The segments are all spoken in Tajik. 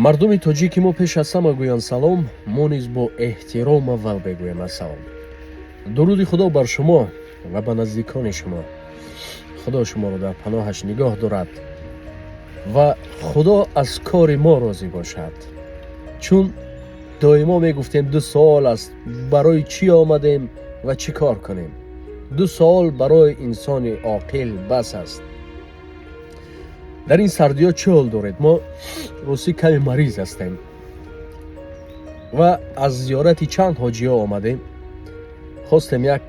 Мардуми тоҷики мо пеш аз ҳама гӯянд салом, мо низ бо эҳтиром аввал бегӯем ассалом. Дуруди Худо бар шумо ва ба наздикони шумо. Худо шуморо дар паноҳаш нигоҳ дорад ва Худо аз кори мо розӣ бошад. Чун доимо мегуфтем, ду суол аст: барои чӣ омадем ва чӣ кор кунем? Ду суол барои инсони оқил бас аст. Дар ин сардиҳо чӣ ҳол доред? Мо ростӣ каме мариз ҳастем ва аз зиёрати чанд ҳоҷиҳо омадем. Хостем, як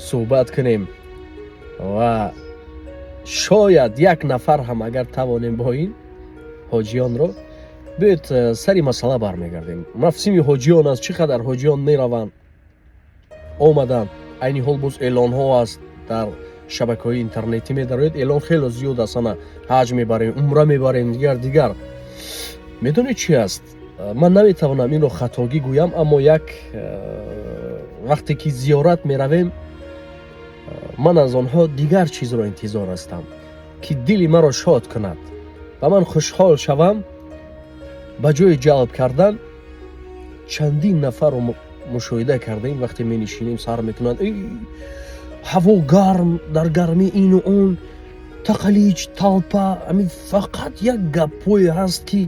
суҳбат кунем ва шояд як нафар ҳам агар тавонем бо ин ҳоҷиёнро. Биёед, сари масъала бармегардем. Мавсими ҳоҷиён аст, чӣ қадар ҳоҷиён мераванд, омаданд. Айни ҳол боз эълонҳо аст, дар шабакаҳои интернетӣ медароед, эълон хело зиёд аст: ана, ҳаҷ мебарем, умра мебарем, дигар, дигар. Медонед, чӣ аст? Ман наметавонам инро хатогӣ гӯям, аммо як вақте ки зиёрат меравем, ман аз онҳо дигар чизро интизор ҳастам, ки дили маро шод кунад ва ман хушҳол шавам. Ба ҷои ҷалб кардан, чандин нафарро мушоҳида кардаем, вақте менишинем, сар мекунанд: ҳаво гарм, дар гармӣ ину он, тақалич, толпа. Ами фақат як гапҳое ҳаст, ки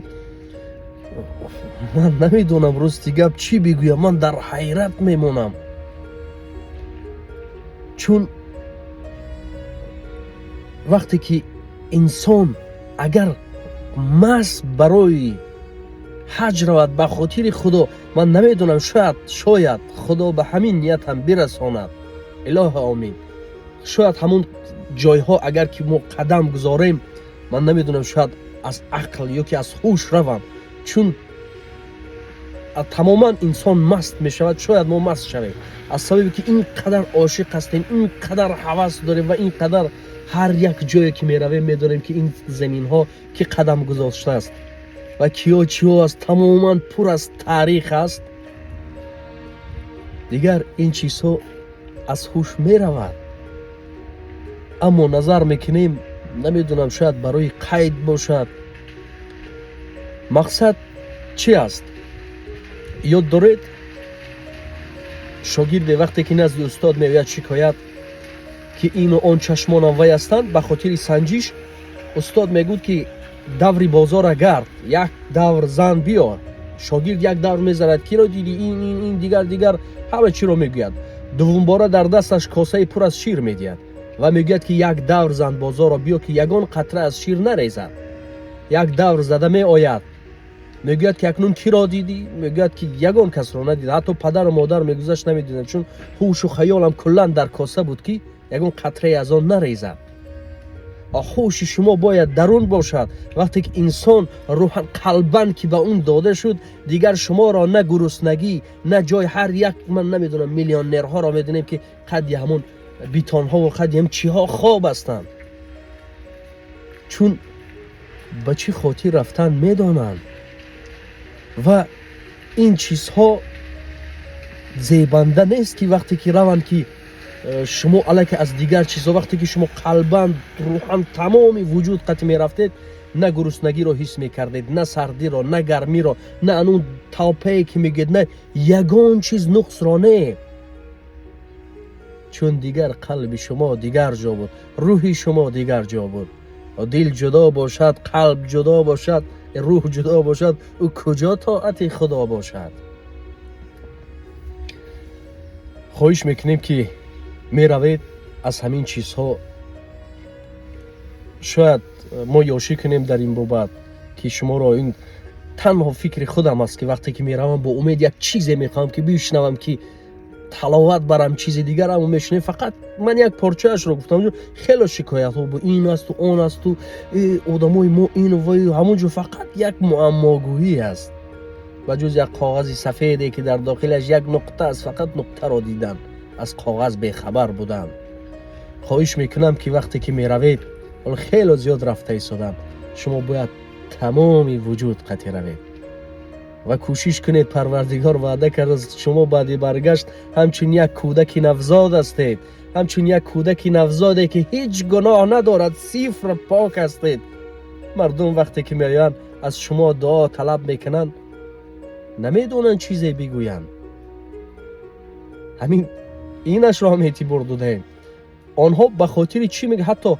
ман намедонам, рости гап, чӣ бигӯям. Ман дар ҳайрат мемонам, чун вақте ки инсон агар маҳз барои ҳаҷ равад, ба хотири Худо, ман намедонам, шояд Худо ба ҳамин ният ҳам бирасонад, илоҳи омин. Шояд ҳамун ҷойҳо агар ки мо қадам гузорем, ман намедонам, шояд аз ақл ё ки аз ҳуш равам, чун тамоман инсон маст мешавад. Шояд мо маст шавем аз сабабе ки ин қадар ошиқ ҳастем, ин қадар ҳавас дорем ва ин қадар ҳар як ҷое ки меравем, медонем, ки ин заминҳо ки қадам гузоштааст ва киё чиё аст, тамоман пур аз таърих аст. Дигар ин чизҳо аз ҳуш меравад. Аммо назар мекунем, намедонам, шояд барои қайд бошад. Мақсад чӣ аст? Ёд доред, шогирде вақте ки назди устод меояд, шикоят, ки ину он чашмонам вай ҳастанд, ба хотири санҷиш устод мегӯд, ки даври бозора гард, як давр зан биёр. Шогирд як давр мезанад: киро дидӣ? Ин, ин, ин, дигар, дигар, ҳама чиро мегӯяд. Дуввумбора дар дасташ косаи пур аз шир медиҳад ва мегӯяд, ки як давр зан бозорро, биё, ки ягон қатра аз шир нарезад. Як давр зада меояд, мегӯяд, ки акнун киро дидӣ? Мегӯяд, ки ягон касро надида, ҳатто падару модар мегузашт, намедидам, чун ҳушу хаёлам куллан дар коса буд, ки ягон қатрае аз он нарезад. Ҳуши шумо бояд дарун бошад. Вақте ки инсон рӯҳан, қалбан ки ба он дода шуд, дигар шуморо на гуруснагӣ, на ҷой. Ҳар як, ман намедонам, миллионерҳоро медонем, ки қадди ҳамон битонҳову қадди ҳам чиҳо хоб ҳастанд, чун ба чӣ хотир рафтан медонанд. Ва ин чизҳо зебанда нест, ки вақте ки раванд, ки шумо аллакай аз дигар чизҳо, вақте ки шумо қалбан, рӯҳан, тамоми вуҷуд қати мерафтед, на гуруснагиро ҳис мекардед, на сардиро, на гармиро, на анун толпа е ки мегӯед, на ягон чиз нуқсро не, чун дигар қалби шумо дигар ҷо буд, рӯҳи шумо дигар ҷо буд. Дил ҷудо бошад, қалб ҷудо бошад, рӯҳ ҷудо бошад, ӯ куҷо тоати Худо бошад? Хоҳиш мекунем, ки меравед, аз ҳамин чизҳо шояд мо ёшӣ кунем дар ин бобат, ки шуморо ин танҳо фикри худам аст, ки вақте ки меравам, бо умед як чизе мехоҳам, ки бишнавам, ки таловат барам, чизи дигар. Аммо мешунем, фақат ман як порчаашро гуфтам, хело шикоятҳо бу ин асту он асту одамои мо ину вай. Ҳамон ҷо фақат як муаммогӯӣ аст, ба ҷуз як коғази сафеде, ки дар дохилаш як нуқта аст. Фақат нуқтаро дидан, аз коғаз бехабар будан. Хоҳиш мекунам, ки вақте ки меравед, ҳоло хело зиёд рафта истодам, шумо бояд тамоми вуҷуд қати равед ва кӯшиш кунед. Парвардигор ваъда кардааст, шумо баъди баргашт ҳамчун як кӯдаки навзод ҳастед, ҳамчун як кӯдаки навзоде, ки ҳеҷ гуноҳ надорад, сифр пок ҳастед. Мардум вақте ки меоянд, аз шумо дуо талаб мекунанд, намедонанд чизе бигӯянд. Ҳамин инашро ҳам эътибор додаем. Онҳо ба хотири чӣ мег, ҳатто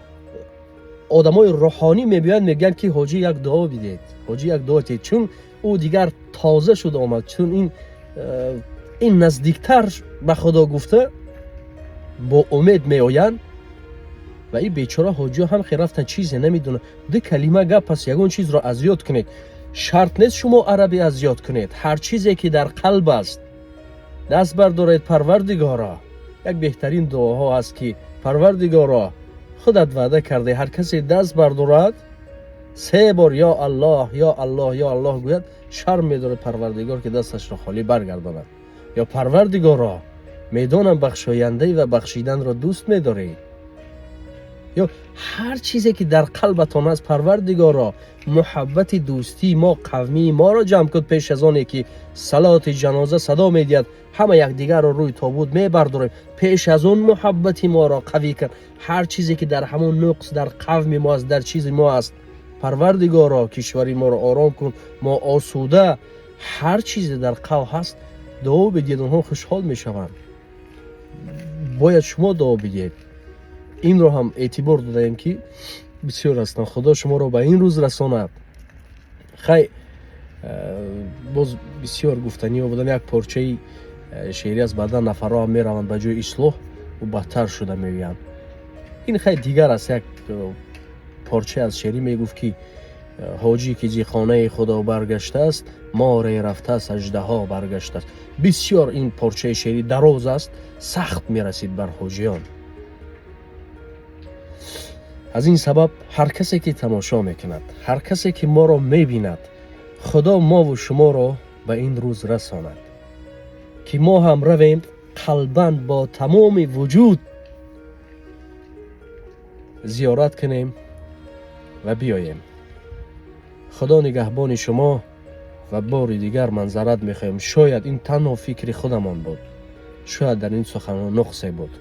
одамои рӯҳонӣ мебиёянд, мегӯянд ки ҳоҷӣ, як дуо бидед, ҳоҷӣ, як дуо диҳед, чун ӯ дигар тоза шуд омад, чун ин наздиктар ба Худо гуфта бо умед меоянд. Ва ин бечора ҳоҷиҳо ҳам хе рафтан, чизе намедонанд. Ду калима гап аст, ягон чизро аз ёд кунед. Шарт нест шумо арабӣ аз ёд кунед, ҳар чизе ки дар қалб аст, даст бардоред. Парвардигоро, як беҳтарин дуоҳо аст ки Парвардигоро, худат ваъда карде, ҳар касе даст бардорад, се бор «Ё Аллоҳ, ё Аллоҳ, ё Аллоҳ» гӯяд, шарм медорад Парвардигор ки дасташро холӣ баргардонад. Ё Парвардигоро, медонам, бахшояндаӣ ва бахшиданро дӯст медорӣ. Ё ҳар чизе ки дар қалбатон аст, Парвардигоро, муҳаббати дӯстии мо, қавмии моро ҷамъ кун. Пеш аз оне ки салоти ҷаноза садо медиҳад, ҳама якдигарро рӯи тобут мебардорем, пеш аз он муҳаббати моро қавӣ кун. Ҳар чизе ки дар ҳамон нуқс дар қавми мо аст, дар чизи мо аст, Парвардигоро, кишвари моро ором кун, мо осуда. Ҳар чизе дар қалб ҳаст, дуо бидиҳед, онҳо хушҳол мешаванд. Бояд шумо дуо бидиҳед. Инро ҳам эътибор додаем ки бисёр ҳастанд. Худо шуморо ба ин рӯз расонад. Хай, боз бисёр гуфтаниҳо будам, як порчаи шеърӣ аст. Баъдан нафарҳо ҳам мераванд ба ҷои ислоҳ, ӯ бадтар шуда мегӯянд. Ин хай дигар аст. Як порча аз шеърӣ мегуфт ки ҳоҷӣ ки зи хонаи Худо баргаштааст, море рафтааст, аждаҳо баргаштааст. Бисёр ин порчаи шеърӣ дароз аст, сахт мерасид бар ҳоҷиён. Аз ин сабаб ҳар касе ки тамошо мекунад, ҳар касе ки моро мебинад, Худо мову шуморо ба ин рӯз расонад, ки мо ҳам равем, қалбан бо тамоми вуҷуд зиёрат кунем ва биёем. Худо нигаҳбони шумо. Ва бори дигар маъзарат мехоҳем, шояд ин танҳо фикри худамон буд, шояд дар ин суханон нуқсе буд.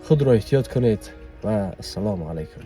Худро эҳтиёт кунед ва ассалому алайкум.